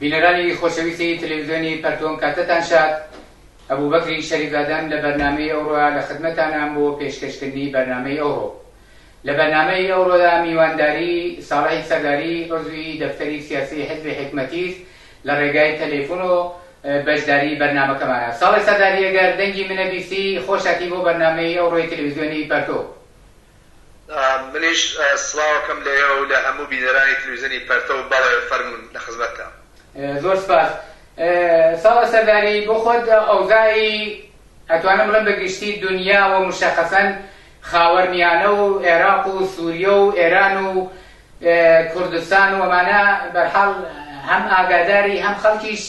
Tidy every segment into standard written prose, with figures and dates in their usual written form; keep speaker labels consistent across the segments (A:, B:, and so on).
A: بینەرانی خۆشەویستی تەلەویزیۆنی پەرتۆم کاتتان شاد، ئەبوبەکری شەریفزادەم لە بەرنامەی ئەوڕۆیا لە خدمەتانام بۆ پێشکەشکردنی بەرنامەی ئەوڕۆ. لە بەرنامەی ئەوڕۆدا میوانداری ساڵحی سەرداری عوزوی دەفتەری سیاسی حزبی حیکمەتیس لە ڕێگای تەلەیفونۆ بەشداری بەرنامەکەمانە. ساڵح سەرداری ئەگەر دەنگی منە بیستی خۆش هاتی بۆ بەرنامەی ئەوڕۆی تەلەویزیۆنی پەرتۆ.
B: منیش سڵاوەکەم لە ئێوە و لە هەموو بینەرانی تلویزیۆنی پەرتەو بەڵێ فەرموون لە خزمەتتام.
A: زۆر سپاس ساڵح سەرداری بۆ خۆت ئەوزاعی ئەتوانم بڵێم بە گشتی دونیا وە موشەخەسەن خاوەرمیانە و عێراق و سوریە و ئێران و کوردستان و ئەمانە بەرحاڵ هەم ئاگاداری هەم خەڵکیش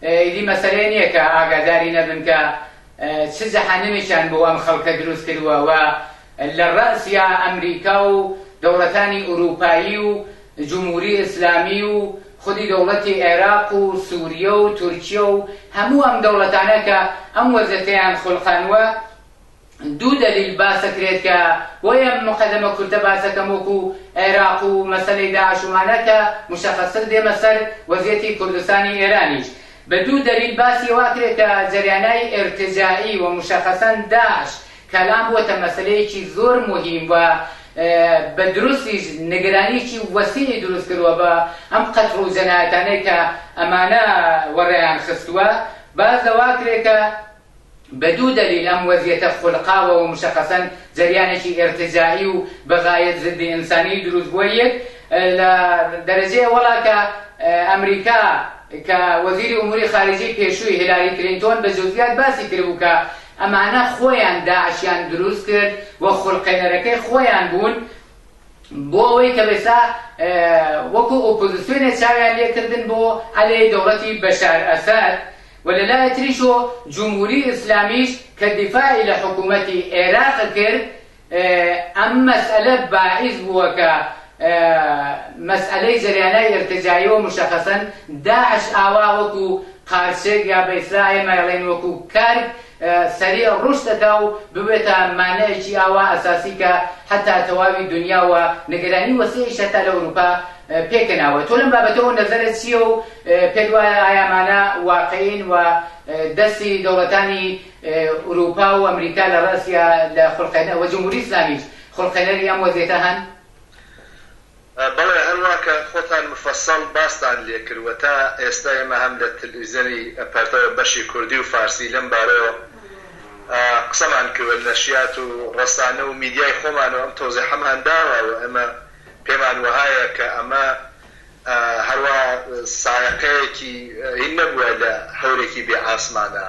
A: ئیدی مەسەلەیە نییە کە ئاگاداری نەبن کە چ جەهەنەمێکیان بۆ ئەم خەڵکە دروست کردووە و لە ڕەئسیا ئەمریکا و دەوڵەتانی ئورووپایی و جمهوری ئیسلامی و خودی دەوڵەتی عێراق و سوریە و تورکیە و هەموو ئەم دەوڵەتانە کە ئەم وەزیەتەیان خولقانوە دوو دەلیل باسەکرێت کە بۆیە ئەم مقەدەمە کورتە باسەکەم وەکو عێراق و مەسەلەی داعش و مانە کە مشەخەستر دێمە سەر وەزیەتی کوردستانی ئێرانیش بە دوو دەلیل باسی ئەوە ئەکرێت کە جەریانای ئیرتجاعی و مشەخەسەن داعش کەلام بووەتە مەسەلەیەکی زۆر موهیم و بە دروستیش نگرانیەکی وەسیعی دروست کردووە بە ئەم قەتڵ و جەنایەتانەی کە ئەمانە وەڕێیان خستووە باس لەوە ئەکرێت کە بە دوو دەلیل ئەم وەزیەتە خولقاوە و مشەخەسەن جەریانێکی ئیرتجاعی و بە غایەت زدی ئینسانی دروست بووە یەک لە دەرەجەی ئەوەڵا کە ئەمریکا کە وەزیری ئوموری خارجی پێشووی هیلاری کلینتۆن بە جوزئیات باسی کردبوو کە ئەمانە خۆیان داعشیان دروست کرد و خولقێنەرەکەی خۆیان بوون بۆ ئەوەی کە بێسا وەکو ئۆپۆزیسیۆنێ چاویان لێ کردن بۆ عەلەی دەوڵەتی بەشار ئەسەد و لە لایە تریشۆ جمهوری ئیسلامیش کە دیفاعی لە حکوومەتی عێراق کرد ئەم مەسئەلە باعیس بووە کە مەسئەلەی جەریانای ئیرتجاعی و مشەخەسەن داعش ئاوا وەکو قارچک یا بە ئیسلا ئێمە ئەڵێین وەکو کارگ سەریع ڕوشت ئەکا و ببێتە مانعێکی ئاوا ئەساسی کە حەتا تەواوی دونیا و نگەرانی وەسیعیش هەتا لە ئوروپا پێکهێناوە. تۆ لەم بابەتەوە نەزەرت چییە و پێت وایە ئایا ئەمانە واقعین و دەستی دەوڵەتانی ئوروپا و ئەمریکا لە ڕەئسیا لە خولقێنەر و جمهوری ئیسلامیش خولقێنەری ئەم وەزیەتە هەن؟
B: بەڵێ هەر وا کە خۆتان مفەسەڵ باستان لێ کرد و تا ئێستا ئێمە هەم لە تلویزیۆنی پەرتەوە بەشی کوردی و فارسی لەم بارەوە قسەمان کردوە لە نەشریات و ڕەسانە و میدیای خۆمانەوە ئەم تەوزیحەمان داوە و ئێمە پێمان وەهایە کە ئەمە هەروا سایەقەیەکی هین نەبووە لە هەورێکی بێ ئاسمانا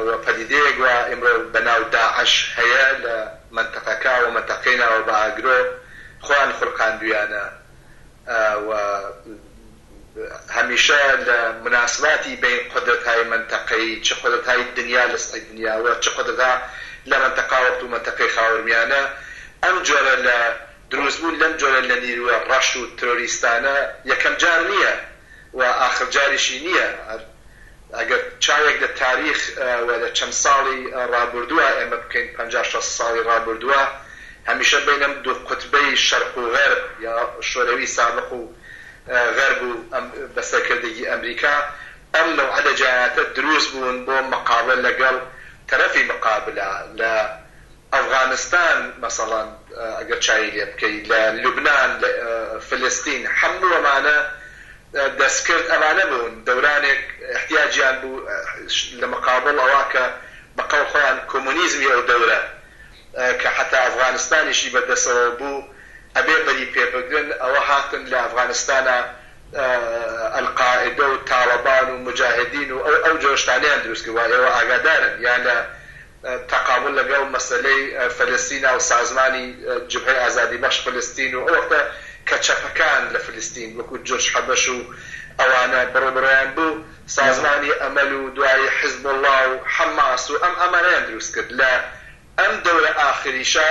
B: و پەدیدەیەک وا ئیمڕۆ بە ناو داعش هەیە لە مەنتەقەکە و مەنتەقەی ناوە بە ئاگرۆ خۆیان خولقاندویانە و هەمیشە لە موناسباتی بەین قودرەتهای مەنتەقەیی چ قودرەتهای دنیا لە سەتحی دنیا و چ قودرەتها لە مەنتەقا وەکتو مەنتەقەی خاوەرمیانە ئەم جۆرە لە دروست بوون لەم جۆرە لە نیروە ڕەش و ترۆریستانە یەکەم جار نییە و ئاخر جاریشی نییە. هەر ئەگەر چاوێک لە تاریخ و لە چەند ساڵی ڕابوردووە ئێمە بکەین 50 60 ساڵی ڕابوردووە هەمیشە بەین ئەم دوو قوتبەی شەرق و غەرب یا شۆرەوی سابق و غەرب و بە سەرکردگی ئەمریکا ئەم نەوعە لە جەنایاتە دروست بوون بۆ مقابلە لەگەڵ تەرەفی مقابلە لە ئەفغانستان مەسەڵەن ئەگەر چاوی لێ بکەی لە لوبنان لە فلستین حەموو ئەمانە دەستکرد ئەمانە بوون دەورانێک ئیحتیاجیان بوو لە مقابڵ ئەوە کە بە قەوڵ خۆیان کۆمۆنیزمی ئەو دەورە کە حەتا ئەفغانستانیشی بە دەسەوە بوو ئەبێ بەری پێ بگرن ئەوە هاتن لە ئەفغانستانا ئەلقاعدە و تاڵەبان و موجاهدین و ئەو ئەو جۆرە شتانەیان دروست کرد وا ئێوە ئاگادارن یا لە تەقابول لەگەڵ مەسەلەی فەلەستینا و سازمانی جبهەی ئازادیبەخش فلستین و ئەو وەختە کە چەپەکان لە فلستین وەکوو جورج حەبەش و ئەوانە بڕوبڕیان بوو سازمانی ئەمەل و دوایی حیزبوڵڵا و حەماس و ئەم ئەمانەیان دروست کرد لە ئەم دەورە ئاخریشا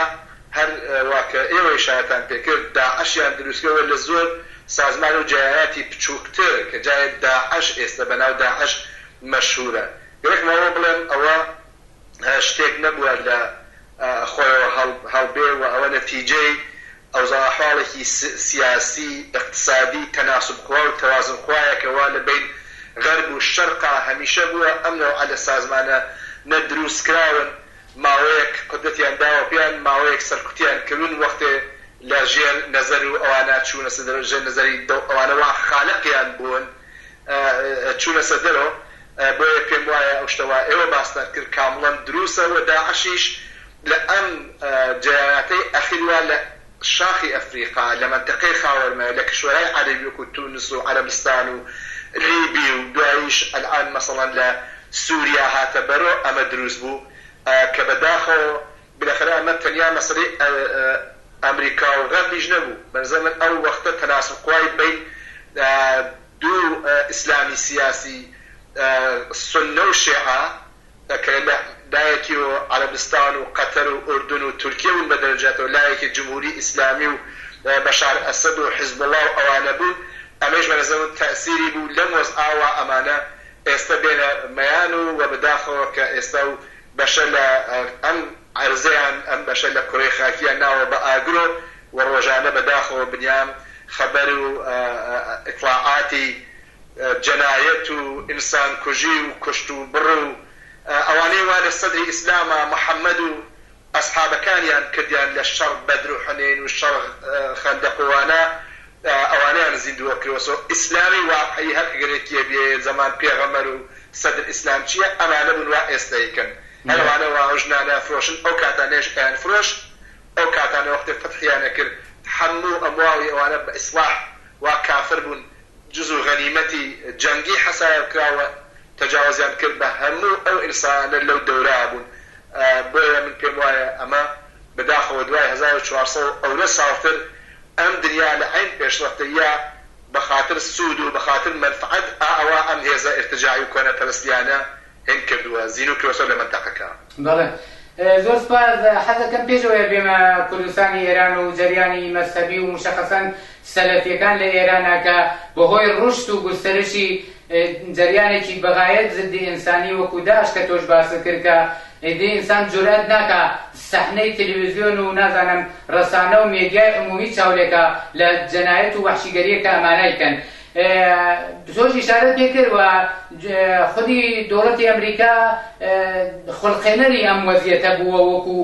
B: هەر وا کە ئێوە ئیشارەتان پێ کرد داعشیان دروست کرد و لە زۆر سازمان و جەریاناتی پچووکتر کە جارێ داعش ئێستە بە ناو داعش مەشهوورە گەرەکمە ئەوە بڵێم ئەوە شتێک نەبووە لە خۆیەوە هەڵبێ و ئەوە نەتیجەی. ئەوزاو ئەحواڵێکی سیاسی، ئیقتسادی تەناسوب خوا و تەوازن خوایە کە وا لە بەین غەرب و شەرقا هەمیشە بووە، ئەم نەوعە لە سازمانە نە دروست کراون، ماوەیەک قودرەتیان داوە پێیان، ماوەیەک سەرکوتیان کردوون، وەختێ لە ژێر نەزەر و ئەوانە چوونە سەر دەرەوە، ژێر نەزەری دەو ئەوانە وا خالقیان بوون چوونە سەر دەرەوە، بۆیە پێم وایە ئەو شتە وا ئێوە باستان کرد کامڵەن دروسە و داعشیش لە ئەم جەریاناتەی ئەخیر وا لە شاخی ئەفریقا، لە مەنتەقەی خاوەرمە، لە کشوەرای عەرەبی وەکوو تونس و عەرەبستان و لیبی و دواییش ئەلئان مەسەڵەن لە سووریا هاتە بەرۆ ئەمە دروست بوو کە بە داخەوە بلەخەرە ئەمە تەنیا مەسەلەی ئەمریکا و غەربیش نەبوو بە نزەر من ئەو وەختە تەناسب قوای بەین دوو ئیسلامی سیاسی سوننە و شێعە کە لە لایەکی و عەرەبستان و قەتەر و ئوردن و تورکیە بوون بە دەرەجاتەوە لایەکی جمهوری ئیسلامی و بەشار ئەسەد و حیزبوڵا و ئەوانە بوون ئەمەیش بە نەزەر من تەئسیری بوو لەم وەزعا وا ئەمانە ئێستە بێنە مەیان و وە بەداخەوە کە ئێستا و بەشە لە ئەم عەرزەیان ئەم بەشە لە کورەی خاکیان ناوە بە ئاگرۆ و ڕۆژانە بەداخەوە بنیام خەبەر و ئیتڵاعاتی جەنایەت و ئینسان کوژی و کوشت و بڕ و ئەوانەی وا لە سەدری ئیسلاما محمد و ئەسحابەکانیان کردیان لە شەڕ بەدر و حونەین و شەڕ خەندەق و وانە ئەوانەیان زیندووە کردوەسۆ ئیسلامی واقعی هەر ئەگەرێکیە بێ زەمان پێغەمبەر و سەدر ئیسلام چیە ئەمانە بوون وا ئێستە ئەیکەن هەر ئەوانە وا ئەو ژنانە ئەفرۆشن ئەو کاتانەیش ئەیان فرۆشت ئەو کاتانە وەختێ فەتحیان ئەکرد حەموو ئەمواڵی ئەوانە بە ئیسڵاح وا کافر بوون جزو غەنیمەتی جەنگی حەسایب کرا و تەجاوزیان کرد بە هەموو ئەو ئینسانانە لەو دەورا بوون بۆیە من پێم وایە ئەمە بەداخەوە دوای 1400 و ئەورە ساڵتر ئەم دنیا لە عەین پێشڕەفتەییە بە خاتر سوود و بە خاتر مەنفعەت ئا ئەوا ئەم هێزە ئیرتجاعی و کۆنەپەرستیانە هێن کردووە زینوو کرۆسەوە لە مەنتەقەکە.
A: بەڵێ زۆر سوپاس، حەزەکەم پێش ئەوەی بێمە کوردستانی ئێران و جەریانی مەزهەبی و موشەخەسەن سەلەفیەکان لە ئێرانا کە بەهۆی ڕوشد و گوستەرشی جەریانێکی بەغایەت زدی ئینسانی وەکو داعش کە تۆش باست کرد کە ئیدی ئینسان جورئەت ناکا سەحنەی تلویزیۆن و نازانم ڕەسانە و مێدیای عمومی چاولێکا لە جەنایەت و وەحشیگەریەک کە ئەمانایکەن تۆش ئیشارەت پێ کرد و خودی دەوڵەتی ئەمریکا خولقێنەری ئەم وەزیەتە بووە وەکو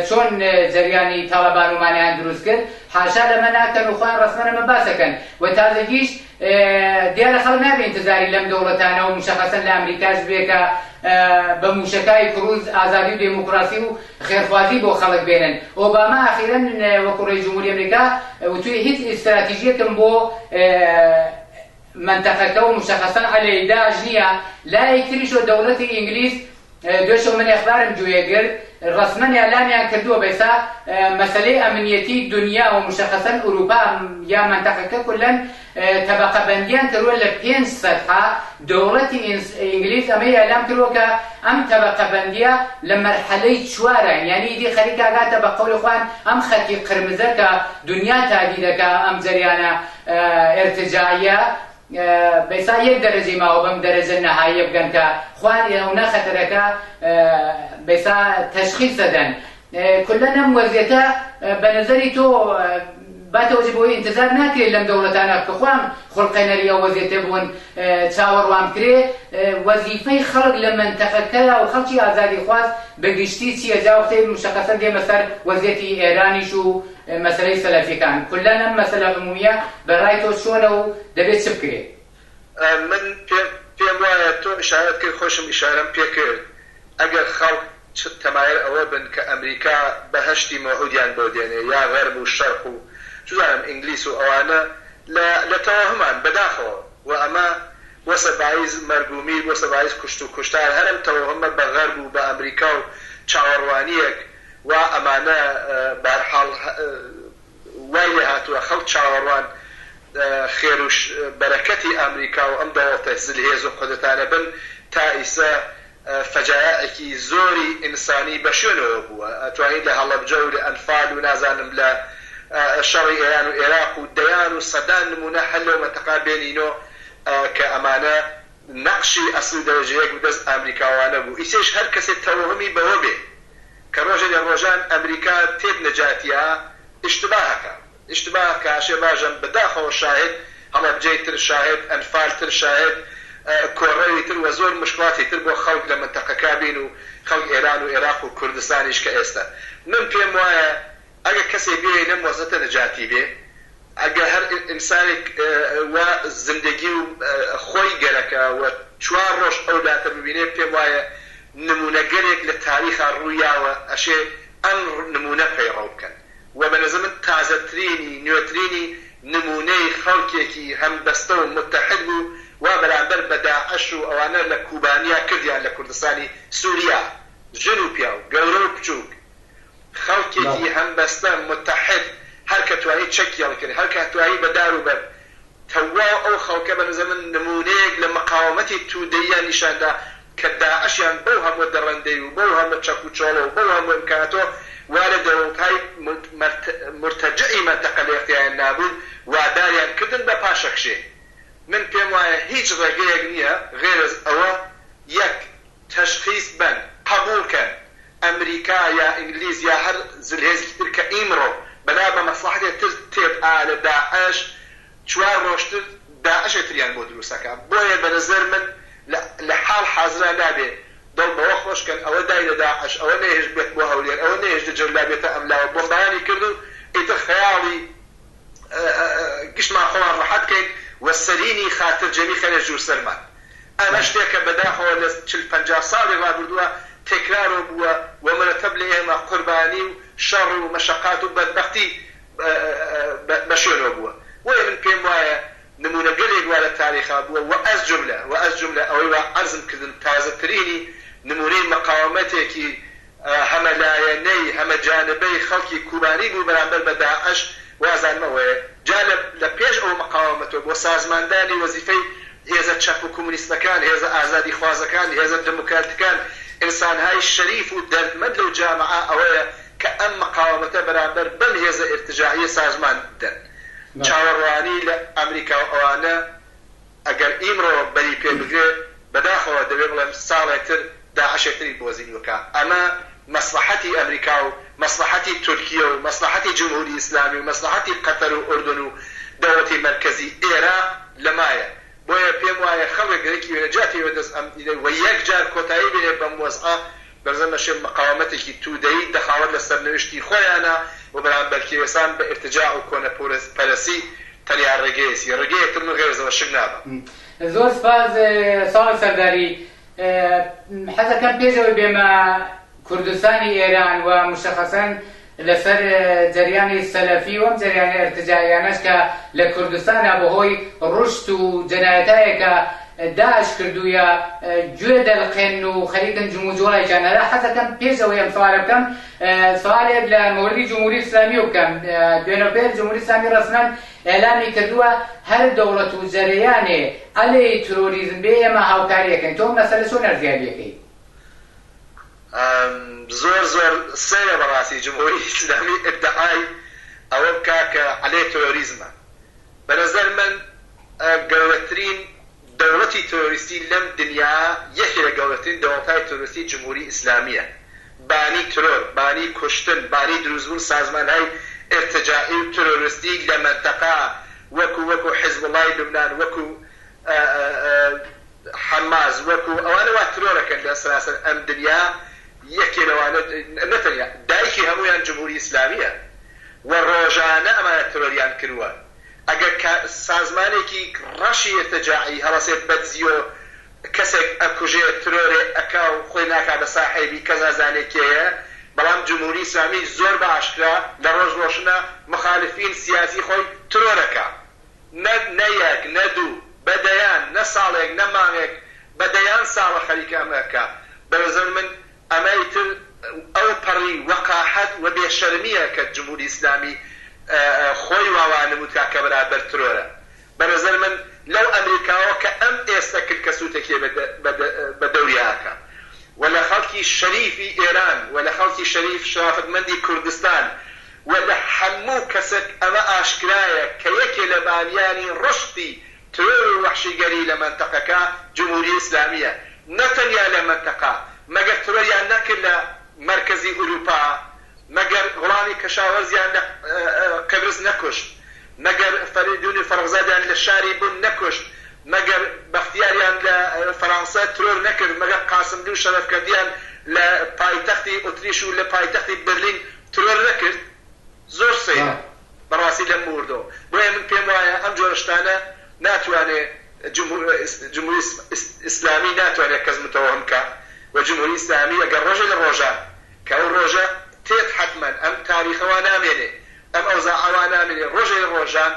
A: چۆن جەریانی تاڵەبان و مانیان دروست کرد حاشا لەمە ناکەن و خۆیان ڕەسمەن ئەمە باسەکەن و تازەگیش دیارە خەڵک نابێ ئینتزاری لەم دەوڵەتانە و مشەخەسەن لە ئەمریکاش بێ کە بە مووشەکای کڕوز ئازادی و دێموکڕاسی و خێرخوازی بۆ خەڵک بێنن. ئۆباما ئەخیرەن وەکوو ڕەئیس جمهوری ئەمریکا وتووی هیچ ئیستراتیژیەکم بۆ مەنتەقەکە و مشەخەسەن عەلەی داعش نییە. لایەک تریشەوە دەوڵەتی ئینگلیز دوێشەو من ئێخبارم گوێ گرت ڕەسمەن ئێعلامیان کردووە بەیسا مەسەلەی ئەمنیەتی دونیا و مشەخەسەن ئورووپا یا مەنتەقەکە کولەن تەبەقە بەندیان کردووە لە پێنج سەتحا دەوڵەتی ئینگلیز ئەمەی ئێعلام کردووە کە ئەم تەبەقە بەندیە لە مەرحەلەی چواراین یانی ئیدی خەریکە ئەگاتە بە قەولی خۆیان ئەم خەتی قرمزە کە دونیا تادیدەکا ئەم جەریانە ئێرتجاعیە بەیسا یەک دەرەجەی ماوە بەم دەرەجە نەهاییە بگەن کە خوان ئەونە خەتەرەکە بەیسا تەشخیس دەدەن کولەن ئەم وەزیەتە بە نەزەری تۆ با تەوەجە بەوەی ئینتزار ناکرێت لەم دەوڵەتانە کە خۆیان خوڵقێنەری ئەو وەزیەتە بوون چاوەڕوان بکرێ وەزیفەی خەڵک لە مەنتەقەکەیا و خەڵکی ئازادیخواز بە گشتی چییە جا وەختێ مشەخەسەن دێمە سەر وەزیەتی ئێرانیش و مەسەلەی سەلەفیەکان کولەن ئەم مەسەلە عمومیە بە ڕای تۆ چۆنە و دەبێ چ بکرێ؟
B: من پێم وایە تۆ ئیشارەت کرد خۆشم ئیشارەم پێ کرد ئەگەر خەڵک چ تەمایل ئەوە بن کە ئەمریکا بەهەشتی مەوعودیان بۆ دێنێ یا غەرب و شەرق و چوزانم ئینگلیس و ئەوانە لە لە تەوەهمان بەداخەوە و ئەمە بۆسە بایز مەرگ و میر بۆسە بایز کوشت و کوشتار هەر ئەم تەوەهمە بە غەرب و بە ئەمریکا و چاوەڕوانیەک وا ئەمانە بەهەرحاڵ وای لێ هاتووە خەڵک چاوەڕوان خێر و بەرەکەتی ئامریکا و ئەم دەوڵەتە زلهێز و قودرەتانە بن تا ئیسە فەجایعێکی زۆری ئینسانی بە شوێنەوە بووە ئەتوانی لە هەڵەبجە و لە ئەنفال و نازانم لە شەڕی ئێران و ئێراق و دەیان و سەدان نموونە هەر لەو مەنتەقا بێنینۆ کە ئەمانە نەقشی ئەسڵی دەرەجە یەک بدەست ئامریکاوانە بوو ئیسەیش هەر کەسێ تەوەهومی بەوە بێ کە ڕۆژێ لە ڕۆژان ئەمریکا تێت نەجاتیا. ئیشتباه ئەکا ئیشتباه ئەکا ئەشێ باژەم بەداخەوە شاهد هەڵەبجەی تر شاهد ئەنفال تر شاهد کۆڕەوی تر وە زۆر موشکڵاتی تر بۆ خەڵک لە مەنتەقەکا بین و خەڵک ئێران و ئێراق و کوردستانیش کە ئێستا من پێم وایە ئەگە کەسێ بێ لەم وەزعەتە نەجاتی بێ ئەگە هەر ئینسانێک وا زندگی و خۆی گەرەکە و چوار ڕۆژ ئەو لاتر ببینێ پێم وایە نموونەگەلێک لە تاریخا ڕوویاوە ئەشێ ئەم نموونە پەیڕەو بکەن و بە نەزەر من تازەترینی نوێترینی نموونەی خەڵکێکی هەمبەستە و متحد بوو وا بەرامبەر بە داعش و ئەوانە لە کوبانیا کردیان لە کوردستانی سوریا ژن و پیاو گەورە و بچووک خەڵکێکی هەمبەستە متحد هەر کە توانی چەکی هەڵکرد هەر کە توانی بە دار و بەرد تەواو ئەو خەڵکە بە نەزەر من نموونەیەک لە مقاومەتی توودەییان نیشان دا کە داعشیان بەو هەموو دڕندەی و بەو هەموو چەک و چۆڵە و بەو هەموو ئیمکاناتەوە وا لە دەوڵەتهای مورتەجعی مەنتەقە لە ئیختیاریان نابوون واداریان کردن بە پاشەکشێ. من پێم وایە هیچ ڕێگەیەک نییە غێرەز ئەوە یەک تەشخیس بەن قەبووڵ کەن ئەمریکا یا ئینگلیز یا هەر زلهێزیکی تر کە ئیمڕۆ بەنا بە مەسڵەحەتێ تر تێت ئا لە داعش چوار ڕۆژ تر داعشێ تریان بۆ دروست ئەکا بۆیە بە نەزەر من لە لە حاڵ حازرا نابێ دڵ بەوە خۆش کەن ئەوە دای لە داعش ئەوە نەیهێشت بێت بۆ هەولێر ئەوە نەیهێشت لە جەرلا بێتە ئەملاوە بۆمبایانی کرد و ئیتر خەیاڵی گشتمان خۆمان ڕەحەت کەین و سەرینی خاتر جەمی خەنە ژوور سەرمان. ئەمە شتێکە بەداخەوە لە چل پەنجا ساڵی ڕابردووە تێکرارەوە بووە و مەرەتەب لە ئێمە قوربانی و شەڕ و مەشەقات و بەدبەختی بە شوێنەوە بووە. بۆیە من پێم وایە نموونە گەلێک وا لە تاریخا بووە و ئەز جوملە و ئەز جوملە ئەوەی وا عەرزم کردن تازەترینی نموونەی مەقاومەتێکی هەمەلایەنەی هەمەجانبەی خەڵکی کوبانی بوو بەرامبەر بە داعش وازانم ئەوەیە جا لە لە پێش ئەو مقاومەتەوە بۆ سازماندانی وەزیفەی هێزە چەپ و کومونیستەکان هێزە ئازادیخوازەکان هێزە دموکراتکان ئینسانهای شەریف و دەردمەند لەو جامعە ئەوەیە کە ئەم مقاومەتە بەرامبەر بەم هێزە ئیرتجاعیە سازمان بدەن چاوەڕوانی لە ئەمریکا و ئەوانە ئەگەر ئیمڕۆ بەری پێ بگرێ بەداخەوە دەبێ بڵێم ساڵێ تر داعشێ تری بۆ زیندوو کا. ئەمە مەسڵەحەتی ئەمریکا و مەسڵەحەتی تورکیە و مەسڵەحەتی جمهوری ئیسلامی و مەسڵەحەتی قەتەر و ئوردن و دەوڵەتی مەرکەزی ئێراق لە مایە. بۆیە پێم وایە خەڵک گەرەکی وێنە جاتێ وێ دەست ئەم ئیدە و یەک جار کۆتایی بێنێ بەم وەزعە بەرزە مەشێ مقاومەتێکی توودەیی دەخاڵەت لە سەرنوشتی خۆیانە و بەرامبەر کێوێسان بە ئیرتجاع و کۆنە پەرەسی تەنیا ڕێگەیەسی ڕێگەیەک تر من غێرزەوە شک نابەم.
A: زۆر سپاس ساڵح سەرداری. حەزەکەم پێش ئەوەی بێمە کوردستانی ئێران و مشەخەسەن لەسەر جەریانی سەلەفی و ئەم جەریانە ئیرتجاعیانەش کە لە کوردستانا بەهۆی ڕشت و جەنایەتایەکە داعش کردوویە گوێ دەلقێنن و خەریکن جموجۆڵێکیان هەرە حەزەکەم پێش ئەوەی ئەم سوالە بکەم سوالێک لە مەوردی جمهوری ئیسلامیەوە بکەم دوێنەوپێر جمهوری ئیسلامی ڕەسمەن ئێلامی کردووە هەر دەوڵەت و جەرەیانێ عەلەی ترۆریزم بێ ئێمە هاوکاری ئەکەین تۆ ئەم مەسەلە چۆن ئەرزیابی ئەکەی؟
B: زۆر زۆر سەیرە بەڕاستی جمهوری ئیسلامی ئیدعای ئەوە بکا کە عەلەی ترۆریزمە بەنەزەر من گەورەترین دەوڵەتی ترۆریستی لەم دنیا یەکێ لە گەورەترین دەوڵەتای ترۆریستی جمهوری ئیسلامیە بانی ترۆر بانی کوشتن بانی دروست بوون سازمانهای ئیرتجاعی و ترۆریستی لە مەنتەقە وەکو وەکو حزبوڵای لوبنان وەکو حەماس وەکو ئەوانە وا ترۆرەکەن لە سەراسەر ئەم دنیا یەکێ لەوانە نەتەنیا دایکی هەموویان جمهوری ئیسلامیە و ڕۆژانە ئەمانە ترۆریان کرووە ئەگەر کە سازمانێکی ڕەشی ئیرتجاعی هەڵەسێ بەدزیۆ کەسێک ئەکوژێ ترۆرێ ئەکا و خۆی ناکا بە ساحێبی کەس نازانێ کێیە بەڵام جمهوری ئیسلامی زۆر بە ئاشکرا لە ڕۆژ ڕۆشنە مخالفین سیاسی خۆی ترۆرەکا نە نە یەک نە دوو بە دەیان نە ساڵێک نە مانگێک بە دەیان ساڵە خەریکە ئەمە ئەکا بە نەزەر من ئەمە ئیتر ئەو پەڕی وەقاحەت و بێ شەرمیە کە جمهوری ئیسلامی خۆی وا وانموود کا کە بەرابەر ترۆرە بە نەزەر من لەو ئەمریکاوە کە ئەم ئێستە کلکە سووتەکیە بە دەوریا ئەکا و لە خەڵکی شەریفی ئێران و لە خەڵکی شەریف شرافتمەندی کوردستان و لە هەموو کەسەک ئەمە ئاشکرایە کە یەکێ لە بانیانی ڕشتی ترۆر و وەحشیگەری لە مەنتەقەکە جمهوری ئیسلامیە نە تەنیا لە مەنتەقە مەگەر ترۆریان نەکرد لە مەرکەزی ئوروپا. مەگەر غوڵامی کەشاوەرزیان لە قبرس نەکوشت؟ مەگەر فەریدونی فەرخزادیان لە شاری بون نەکوشت؟ مەگەر بەختیاریان لە فەرانسە ترۆر نەکرد؟ مەگەر قاسملوو و شەرەفکەندیان لە پایتەختی ئوتریش و لە پایتەختی بەرلین ترۆر نەکرد؟ زۆر سەیرە بەڕاستی لەم موردەوە. بۆیە من پێم وایە ئەم جۆرە شتانە ناتوانێ جمهوری ئیسلامی ناتوانێ کەس متەوەهم کا و جمهوری ئیسلامی ئەگەر ڕۆژێ لە ڕۆژان کە ئەو ڕۆژە تێت حەتمەن ئەم تاریخە وا نامێنێ ئەم ئەوزاعە وا نامێنێ ڕۆژێ لە ڕۆژان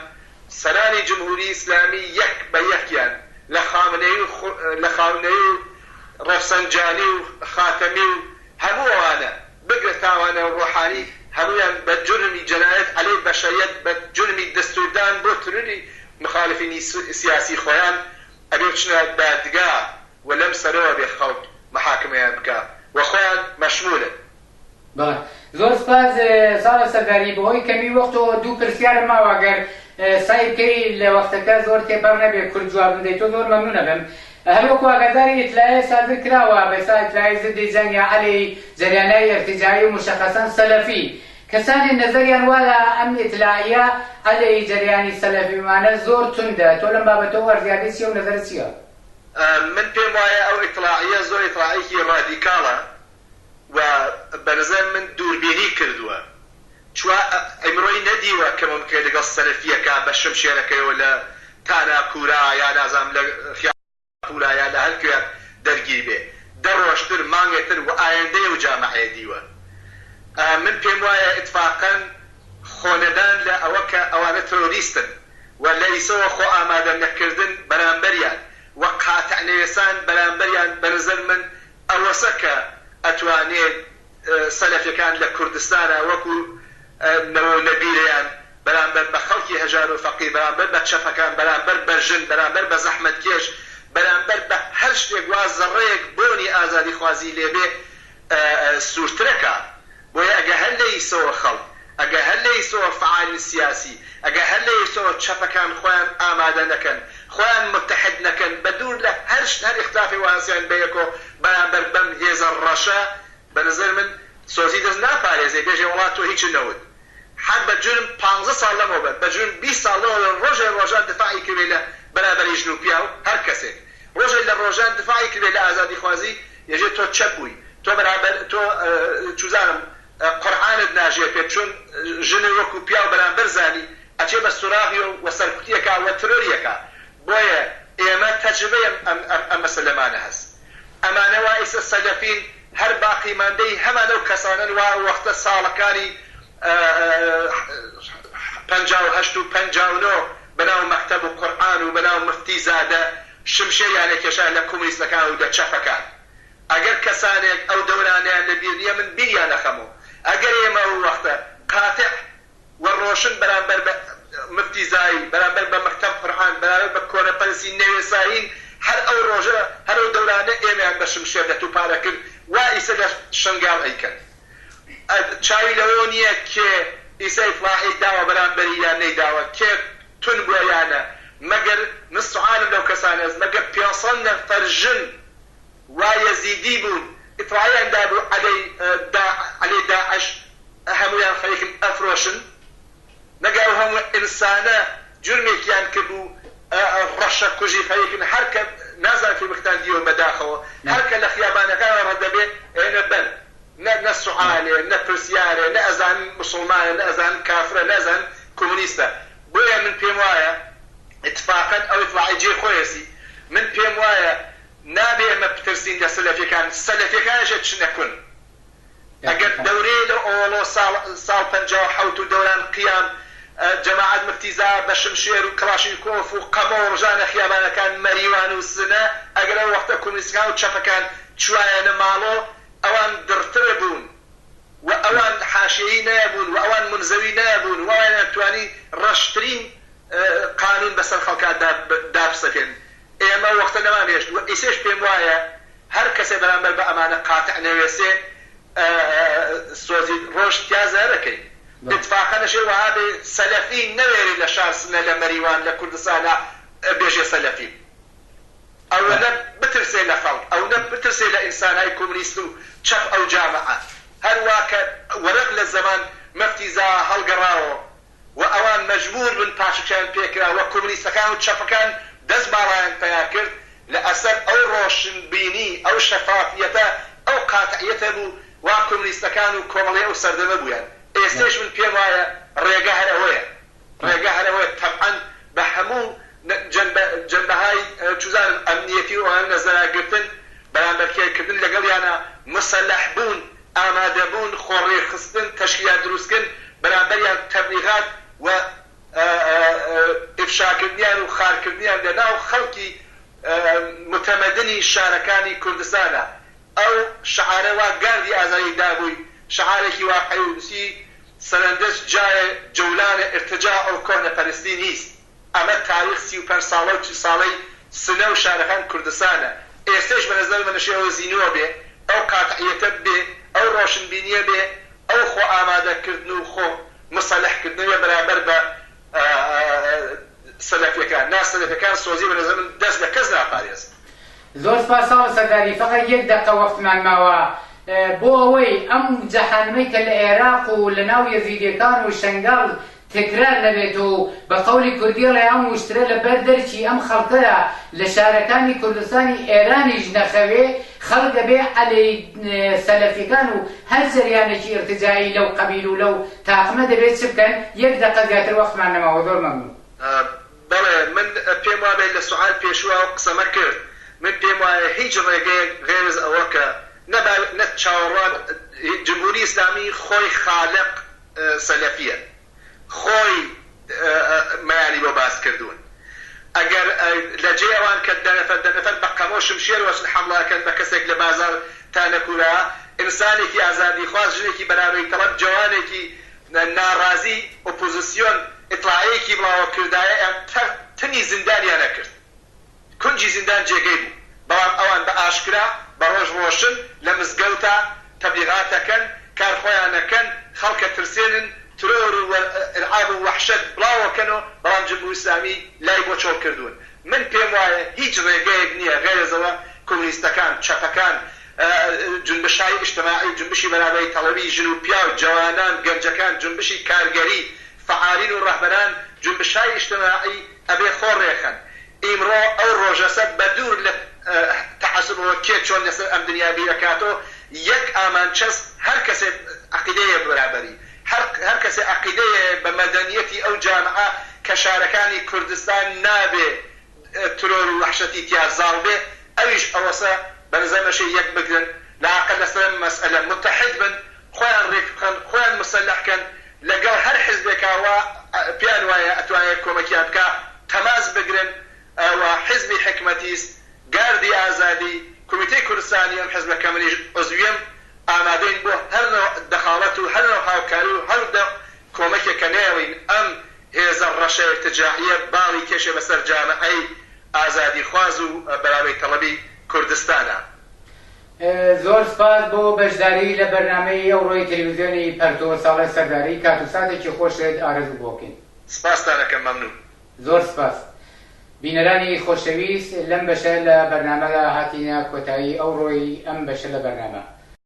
B: سەرانی جمهوری ئیسلامی یەک بە یەکیان لە خامنەیی و لە خامنەیی و ڕەفسەنجانی و خاتەمی و هەموو ئەوانە بگرە تاوانە و ڕۆحانی هەموویان بە جورمی جەنایەت عەلەی بەشەریەت بە جورمی دەستوردان بۆ ترۆری مخالفینی سیاسی خۆیان ئەبێ بچنە دادگا و لەم سەرەوە بێ خەڵک محاکمەیان بکا و خۆیان مەشمولن.
A: بەڵێ زۆر سپاس ساڵح سەرداری بەهۆی کەمی وەختەوە دوو پرسیارم ماوە گەر سەعی بکەی لە وەختەکە زۆر تێپەڕ نەبێ کورت جوابم دەی تۆ زۆر مەمنون ئەبم هەر وەکو ئاگاداری ئیتلایە سادر کراوە بەسا ئیتلای زدی جەنگ یا عەلەی جەریانای ئیرتجاعی و موشەخەسەن سەلەفی کەسانێ نەزەریان وایە ئەم ئیتلاعیە عەلەی جەریانی سەلەفی وانە زۆر توندە تۆ لەم بابەتەوە ئەرزیابیت چیە و نەزەرت چیە؟
B: من پێم وایە ئەو ئیتڵاعیە زۆر ئیتڵاعێکی ڕادیکاڵە و بەنەزەر من دووربینی کردووە چوا ئیمڕۆی نەدیوە کە ممکنە لەگەڵ سەلەفیەکە بە شمشێرەکەیەوە لە تاناکورا یا نازانم لە خیاپورا یا لە هەر کوێ دەرگیر بێ دە ڕۆژتر مانگێتر و ئایەندەی ئەو جامعەیە دیوە من پێم وایە ئیتفاقەن خۆنەدان لە ئەوە کە ئەوانە ترۆریستن و لە ئیسەوە خۆ ئامادە نەکردن بەرامبەریان و قاتع نەوێسان بەرامبەریان بەنەزەر من ئەوەسە کە ئەتوانێ سەلەفیەکان لە کوردستانا وەکو نەوە و نەبیرەیان بەرامبەر بە خەڵکی هەژار و فەقیر بەرامبەر بە چەپەکان بەرامبەر بە ژن بەرامبەر بە زەحمەتکێش بەرامبەر بە هەر شتێک وا زەڕەیەک بۆنی ئازادیخوازی لێبێ سوورترەکا. بۆیە ئەگە هەر لە ئیسەوە خەڵک، ئەگە هەر لە ئیسەوە فەعالین سیاسی، ئەگە هەر لە ئیسەوە چەپەکان خۆیان ئامادە نەکەن، خۆیان متحد نەکەن، بە دوور لە هەر شت هەر ئیختلافێ واسیان بەیەکۆ بەرامبەر بەم هێزە ڕەشە، بە نەزەر من سۆزی دەست ناپارێزێ بێژێ وەڵا تۆ هیچت نەوت. هەر بە جورم پانزە ساڵ لەمەوبەر، بە جورم 20 ساڵ لەمەوبەر ڕۆژێ ڕۆژان دفاعی کردبێ لە بەرابەری ژن و پیاو، هەر کەسێک ڕۆژێ لە ڕۆژان دفاعی کردبێ لە ئازادیخوازی، یەژێ تۆ چەپ بووی، تۆ بەرامبەر تۆ چوزانم قورعانت ناژێ پێت چون ژنت وەکو پیاو بەرامبەر زانی، ئەچێ بە سوراغی و سەرکوتی ئەکا و ترۆری ئەکا. بۆیە ئێمە تەجروبەی ئەم ئەم مەسەلەمانە هەس. ئەمانە وا ئیسە سەلەفین هەر باقی ماندەی هەمان ئەو کەسانەن وا ئەو وەختە ساڵەکانی 58 و 59 بەناو مەکتەب و قورعان و بەناو مفتی زادە شمشێریان ئەکێشا لە کومنیستەکان و لە چەپەکان. ئەگەر کەسانێک ئەو دەورانەیان لە بیر نیە من بیریان ئەخەمەوە. ئەگەر ئێمە ئەو وەختە قاتع و ڕۆشن بەرامبەر بە مفتی زایی، بەرامبەر بە مەکتەب قورعان، بەرامبەر بە کۆنەپەرستی نەوێسایین، هەر ئەو ڕۆژە، هەر ئەو دەورانە ئێمەیان بە شمشێر لە توپارە کرد، وا ئیسە لە شنگال ئەیکەن. چاوی لەوەوە نییە کێ ئیسە ئیتڵاعی داوە بەرامبەری یان نەیداوە، کێ تون بووە یا نە، مەگەر من سوعالم لەو کەسانەس، مەگەر 500 نەفەر ژن وا یەزیدی بوون ئیتڵاعیان دابوو عەلەی عەلەی داعش هەموویان خەریکن ئەفرۆشن، مەگەر ئەو هەموو ئینسانە جورمێکیان کردبوو ڕەشە کوژی خەریکن هەر کە نازانم فیلمەکەتان دیوە بەداخەوە هەر کە لە خیابانەکانەوە ڕەت دەبێ ئەیەنە بەر نە نە سوعالێ نە پرسیارێ نە ئەزانن موسڵمانە نە ئەزانن کافرە نە ئەزانن کومونیستە بۆیە من پێم وایە ئیتفاقەن ئەو ئیتڵاعەی جێی خۆیەسی من پێم وایە نابێ ئێمە بترسین لە سەلەفیەکان سەلەفیەکانیش ئەچنە کون ئەگەر دەورەیە لەو ئەوەڵۆ ساڵ ساڵ 57 و دەوران قیام جەماعەت مفتیزا بە شمشێر و کڵاشینکۆف و قەمەوە ڕژانە خیابانەکان مەریوان و سنە ئەگەر ئەو وەختە کومونیستەکان و چەپەکان چوایەنە ماڵۆ ئەوان دڕترە بوون و ئەوان حاشیەیی نەبوون و ئەوان مونزەوی نەبوون و ئەوانیان توانی ڕەشترین قانون بەسەر خەڵکا دابسەپێن ئێمە ئەو وەختە نەمانهێشت و ئیسەیش پێم وایە هەر کەسێ بەرامبەر بە ئەمانە قاتع نەوێسێ سۆزی ڕۆژ تیا زەرەکەی. ئیتفاقەن ئەشێ وەها بێ سەلەفی نەوێرێ لە شار سنە لە مەریوان لە کوردستانا بێژێ سەلەفیم. ئەوەنە بترسێ لە خەڵک، ئەونە بترسێ لە ئینسانهای کومنیست و چەپ ئەو جامعە. هەر وا کە وەرەق لە زەمان مەفتی زا هەڵگەڕاوە و ئەوان مەجبوور بن پاشەکشەیان پێ کرا و کۆمۆنیستەکان و چەپەکان دەست باڵایان پەیا کرد لە ئەسەر ئەو ڕۆشنبینی، ئەو شەفافیەتە، ئەو قاتعیەتە بوو وا کۆمۆنیستەکان و کۆمەڵەی ئەو سەردەمە بوویان. ئێستەیش من پێم وایە ڕێگە هەر ئەوەیە. ڕێگە هەر ئەوەیە تەبعەن بە هەموو جەنبە جەنبەهای چوزانم ئەمنیەتی و ئەوانە نەزەرا گرتن، بەرامبەرکێ کردن لەگەڵیانا، مسەلەح بوون، ئامادە بوون، خۆ ڕێکخستن، تەشکیلات دروست کردن، بەرامبەریان تەبلیغات و ئیفشا کردنیان و خار کردنیان لە ناو خەڵکی متەمەدنی شارەکانی کوردستانا. ئەو شعارە وا گاردی ئازادی دابووی، شعارێکی واقعی و نووسی سەرەندەج جاێ جەولانە ئرتجاع و کۆهنە پەرستی نیست. ئەمە تاریخ 35 ساڵە و 40 ساڵەی سنە و شارەکان کوردستانە. ئێستەیش بە نەزەر من ئەشێ ئەوە زینووە بێ، ئەو قاتعیەتە بێ، ئەو ڕۆشنبینیە بێ، ئەو خۆ ئامادە کردن و خۆ مسەلح کردنەوە بەرامبەر بە سەلەفیەکان، نا سەلەفیەکان سۆزی بە نەزەر من دەست لە کەس ناپارێزن.
A: زۆر سپاس ساڵح سەرداری فەقەت یەک دەقە وەختمان ماوە بۆ ئەوەی ئەم جەحەنمەی کە لە ئێراق و لە ناو یەزیدیەکان و شەنگال تکرار نەبێت و بە قەولی کوردی ئەڵێ ئەم وشترە لە بەر دەرکی ئەم خەڵکە لە شارەکانی کوردستانی ئێرانیش نەخەوێ خەڵک ئەبێ عەلەی سەلەفیەکان و هەر جەریانێکی ئیرتجاعی لەو قەبیل و لەو تاقمە دەبێ چ بکەن یەک دەقە زیاتر وەختمان نەماوە زۆر مەمنون.
B: بەڵێ من پێم وابێ لە سوعال پێشوو ئەو قسەمە کرد من پێم وایە هیچ ڕێگەیەک غێرز ئەوە کە نە با نە چاوەڕوان جمهوری ئیسلامی خۆی خالق سەلەفیە خۆی مەیانی بۆ باس کردوون ئەگەر لە جێی ئەوان کە دە نەفەر دە نەفەر بە قەمە و شمشێر وەچن حەمڵە ئەکەن بە کەسێک لە بازار تا نەکورا ئینسانێکی ئازادیخواز ژنێکی بەرامەی تەڵەب جەوانێکی ناڕازی ئۆپۆزسیۆن ئیتڵاعەیەکی بڵاوە کردایە ئەم تنی زیندانیان ئەکرد کونجی زیندان جێگەی بوو بەڵام ئەوان بە ئاشکرا بە ڕۆژ ڕۆشن لە مزگەوتا تەبلیغات ئەکەن کار خۆیان ئەکەن خەڵک ئەترسێنن ترۆر و ئیرعاب و وەحشەت بڵاو ئەکەنۆ بەڵام جمهوری ئیسلامی لای بۆ چۆڵ کردوون من پێم وایە هیچ ڕێگەیەک نیە غەیرەزەوە کۆمۆنیستەکان چەپەکان جونبشهای ئیجتماعی جونبشی بەرابەری تەڵەبی ژن و پیاو جەوانان گەنجەکان جونبشی کارگەری فەعالین و ڕەهبەران جونبشهای ئیجتماعی ئەبێ خۆ ڕێخەن ئیمڕۆ ئەو ڕۆژەسە بە دوور لە تەعەسوبەوە کێ چۆن لەسەر ئەم دنیا بیر ئەکاتۆ یەک ئامانچەس هەر کەسێ عەقیدەیە بەرابەری هەر هەر کەسێ عەقیدەیە بە مەدەنیەتی ئەو جامعە کە شارەکانی کوردستان نابێ ترۆر و وەحشەتی تیا زاڵ بێ ئەویش ئەوەسە بە نەزەر نەشێ یەک بگرن لاقەل لەسەر ئەم مەسئەلە متحد بن خۆیان ڕێک بخەن خۆیان مسەلح کەن لەگەڵ هەر حزبێکا وا پێیان وایە ئەتوانێ کۆمەکیان بکا تەماس بگرن و حزبی حکمەتیست گاردی ئازادی کومیتەی کوردستانی ئەم حزبە کە منیش عزویم ئامادەین بۆ هەر نەوع دەخاڵەت و هەر نەوع هاوکاری و هەر نەوع کۆمەکێک کە نەیەڵین ئەم هێزە ڕەشە ئیرتجاعیە باڵی کێشێ بەسەر جامعەی ئازادیخواز و بەرابەی تەڵەبی کوردستانا.
A: زۆر سپاس بۆ بەشداری لە بەرنامەی ئەوڕۆی تەلەویزیۆنی پەرتۆ ساڵح سەرداری کات و ساتێکی خۆشت ئارەزوو بۆ بکەین.
B: سپاستان ئەکەم مەمنون.
A: زۆر سپاس. بینەرانی خۆشەویست لەم بەشە لە بەرنامەدا هاتینە کۆتایی ئەوڕۆی ئەم بەشە لە بەرنامە.